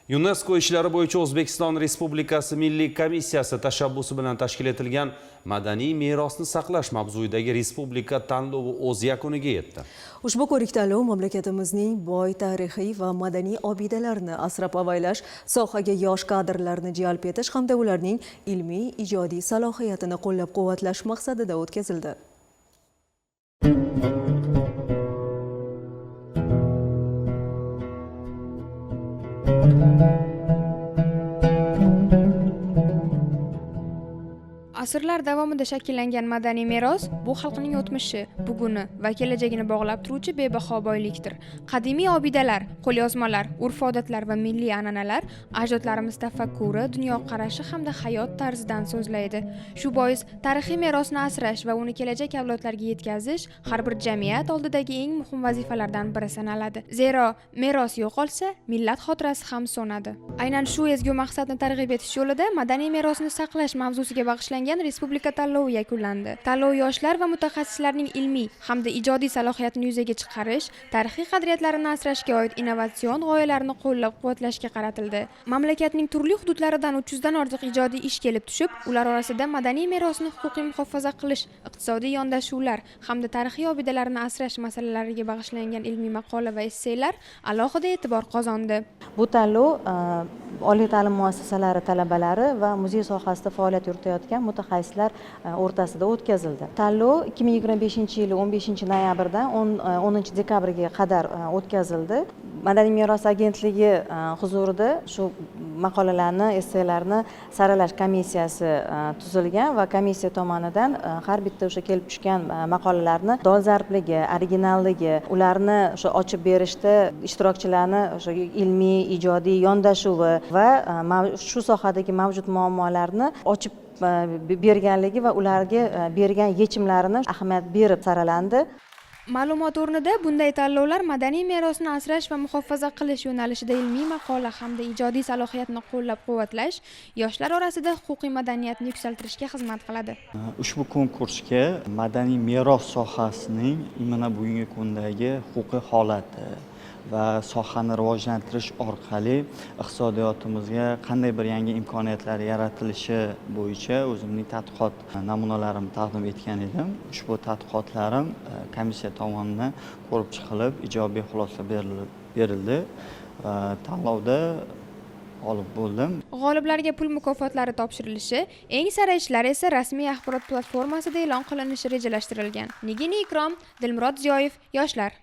UNESCO ishlari bo'yicha O'zbekiston Respublikasi Milliy komissiyasi tashabbusi bilan tashkil etilgan madaniy merosni saqlash mavzuidagi respublika tanlovi o'z yakuniga yetdi. Ushbu ko'rik tanlov mamlakatimizning boy tarixiy va madaniy obidalarini asrab avaylash, sohaga yosh kadrlarni jalb etish hamda ularning ilmiy ijodiy salohiyatini qo'llab-quvvatlash maqsadida o'tkazildi. Asrlar davomida shakllangan madaniy meros bu xalqning o'tmishi, buguni va kelajagini bog'lab turuvchi bebaho boylikdir. Qadimiy obidalar, qo'lyozmalar, urf-odatlar va milliy an'analar ajdodlarimiz tafakkuri, dunyoqarashi hamda hayot tarzidan so'zlaydi. Shu bois tarixiy merosni asrash va uni kelajak avlodlarga yetkazish har bir jamiyat oldidagi eng muhim vazifalardan biri sanaladi. Zero meros yo'qolsa, millat xotirasi ham so'nadi. Aynan shu ezgu maqsadni targ'ib etish yo'lida madaniy merosni saqlash mavzusiga bag'ishlangan respublika tanlovi yakunlandi. Tanlov yoshlar va mutaxassislarning ilmiy hamda ijodiy salohiyatini yuzaga chiqarish, tarixiy qadriyatlarini asrashga oid innovatsion g'oyalarni qo'llab-quvvatlashga qaratildi. Mamlakatning turli hududlaridan 300 dan ortiq ijodiy ish kelib tushib, ular orasida madaniy merosni huquqiy muhofaza qilish, iqtisodiy yondashuvlar hamda tarixiy obidalarni asrash masalalariga bag'ishlangan ilmiy maqola va esselar alohida e'tibor qozondi. Bu tanlov oliy ta'lim muassasalari talabalari va muzey sohasida faoliyat yuritayotgan mutaxassislar o'rtasida o'tkazildi. Tanlov 2025-yili 15 noyabrdan 10 dekabrga qadar o'tkazildi. Madaniy meros agentligi huzurida shu maqolalarni, esselarni saralash komissiyasi tuzilgan va komissiya tomonidan har bitta o'sha kelib tushgan maqolalarni dolzarbligi, originalligi, ularni o'sha ochib berishda ishtirokchilarni o'sha ilmiy, ijodiy yondashuvi va shu sohadagi mavjud muammolarni ochib berganligi va ularga bergan yechimlarini ahamiyat berib saralandi. Ma'lumot o'rnida, bunday tanlovlar madaniy merosni asrash va muhofaza qilish yo'nalishida ilmiy maqola hamda ijodiy salohiyatni qo'llab-quvvatlash, yoshlar orasida huquqiy madaniyatni yuksaltirishga xizmat qiladi. Ushbu konkursga madaniy meros sohasining именно bugungi kundagi huquqiy holati va sohani rivojlantirish orqali iqtisodiyotimizga qanday bir yangi imkoniyatlar yaratilishi bo'yicha o'zimning tadqiqot namunalarimni taqdim etgan edim. Ushbu tadqiqotlarim komissiya tomonidan ko'rib chiqilib, ijobiy xulosa berildi va tanlovda g'olib bo'ldim. G'oliblarga pul mukofotlari topshirilishi, eng sara ishlar esa rasmiy axborot platformasida e'lon qilinishi rejalashtirilgan. Nigina Ikrom, Dilmurod Ziyoyev, Yoshlar.